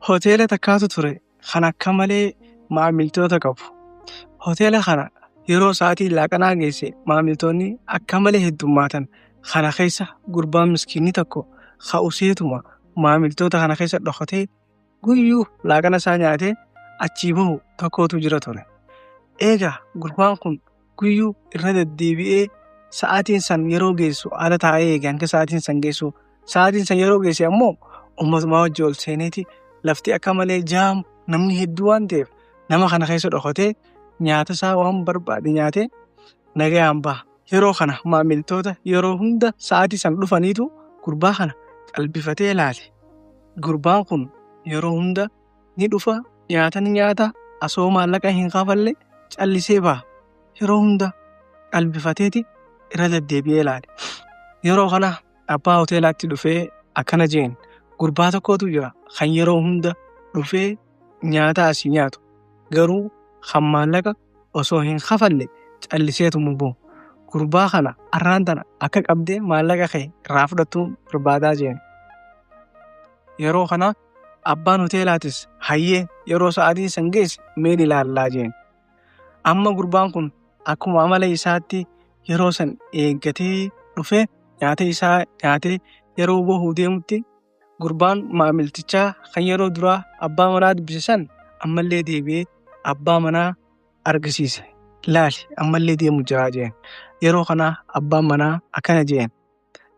Hoteela takkaatu ture kan akka malee maamiltoota qabu. Hoteela kana yeroo sa'aatiin laaqanaa geesse maamiltoonni akka malee heddummaatan. Kana keessa gurbaan miskiinni tokko ka'useetuma maamiltoota kana keessa dhokatee guyyuu laaqana isaa nyaatee achii bahu tokkotu jira ture. Egaa gurbaan kun guyyuu irra deddeebi'ee sa'aatiin san yeroo geessu ala taa'ee eege hanga sa'aatiin san geessu. Sa'aatiin san yeroo geesse ammoo ummatumaa wajji ol seeneeti lafti akka malee jaamu namni hedduu waan ta'eef nama kana keessa dhokatee nyaata isaa waan barbaade nyaatee nagayaan baha. Yeroo kana maamiltoota yeroo hunda sa'aatii san dhufaniitu gurbaa kana qalbifatee ilaale. Gurbaan kun yeroo hunda ni dhufa, nyaata ni nyaata, asoo maallaqa hin kafalle callisee baha. Yeroo hunda qalbifateeti irra deddeebi'ee ilaale. Yeroo kana abbaa hoteelaatti dhufee akkana jeen, gurbaa tokkotu jira kan yeroo hunda dhufee nyaata asii nyaatu, garuu kan maallaqa osoo hin kafalle calliseetuma bahu. Gurbaa kana arraan tana akka qabdee maallaqa kee irraa fudhattu barbaadaa jeen. Yeroo kana abbaan hoteelaatis hayyee yeroo sa'aatiin san geesse meen ilaallaa jeen. Amma gurbaan kun akkuma amala isaatti yeroo san eeggatee dhufee nyaata isaa nyaatee yeroo bahuu deemutti gurbaan maamiltichaa kan yeroo duraa abbaa manaa dubbise san ammallee deebi'ee abbaa manaa argisiise. Laali, ammallee deemu jira jeen. Yeroo kana abbaan manaa akkana jeen.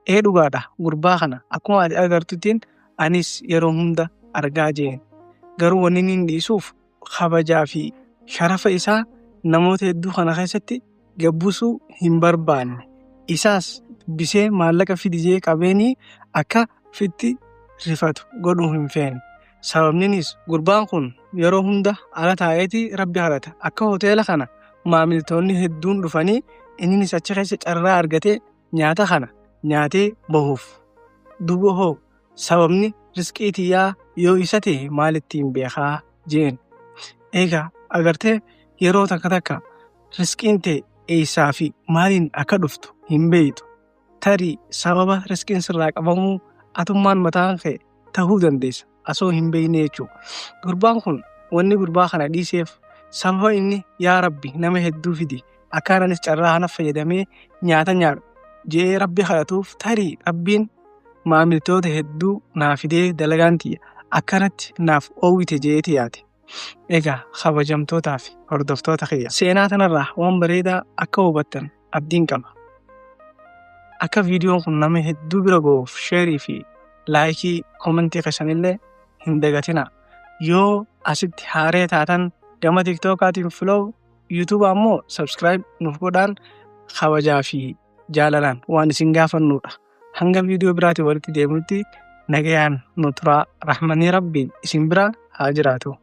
Ee, dhugaadha, gurbaa kana akkuma ati agartuttiin anis yeroo hunda argaa jeen. Garuu wanni inni hin dhiisuuf kabajaa fi sharafa isaa namoota hedduu kana keessatti gabbisuu hin barbaanne. Isaas dubbisee maallaqa fidi jee qabeenii akka fitti rifatu godhuu hin feene. Sababninis gurbaan kun yeroo hunda ala taa'eeti rabbi kadhata. Akka hoteela kana maamiltoonni hedduun dhufanii innis achi keessa carraa argatee nyaata kana nyaatee bahuuf. Duuba hoo sababni riskii tiyyaa yoo isa ta'e maalittiin beekaa jeen. Egaa agartee, yeroo takka takka riskiin ta'e eessaa fi maaliin akka dhuftu hin beektu. Tarii sababa riskiin sirraa qabamuu atummaan mataan kee ta'uu dandeessa osoo hin beekne jechuudha. Gurbaan kun wanni gurbaa kana dhiiseef sababa inni yaa rabbi nama hedduu fidi akka anis carraa kana fayyadamee nyaata nyaadhu jedhee rabbi kadhatuuf, tarii rabbiin maamiltoota hedduu naa fidee dalagaan tiyya akkanatti naaf oowwite jedheeti yaade. Egaa kabajamtootaa fi hordoftoota kiyya, seenaa tanarraa waan bareedaa akka hubattan abdiin qaba. Akka viidiyoon kun nama hedduu bira ga'uuf share fi like, comment keessanillee hin dagatinaa. Yoo asitti haaree taatan gama TikTokaatiin follow, YouTube ammoo subscribe nuuf godhaan kabajaa fi jaalalaan waan isin gaafannudha. Hanga viidiyoo biraatiin walitti deebinutti nagayaan nu turaa, rahmanii rabbiin isin bira haa jiraatu.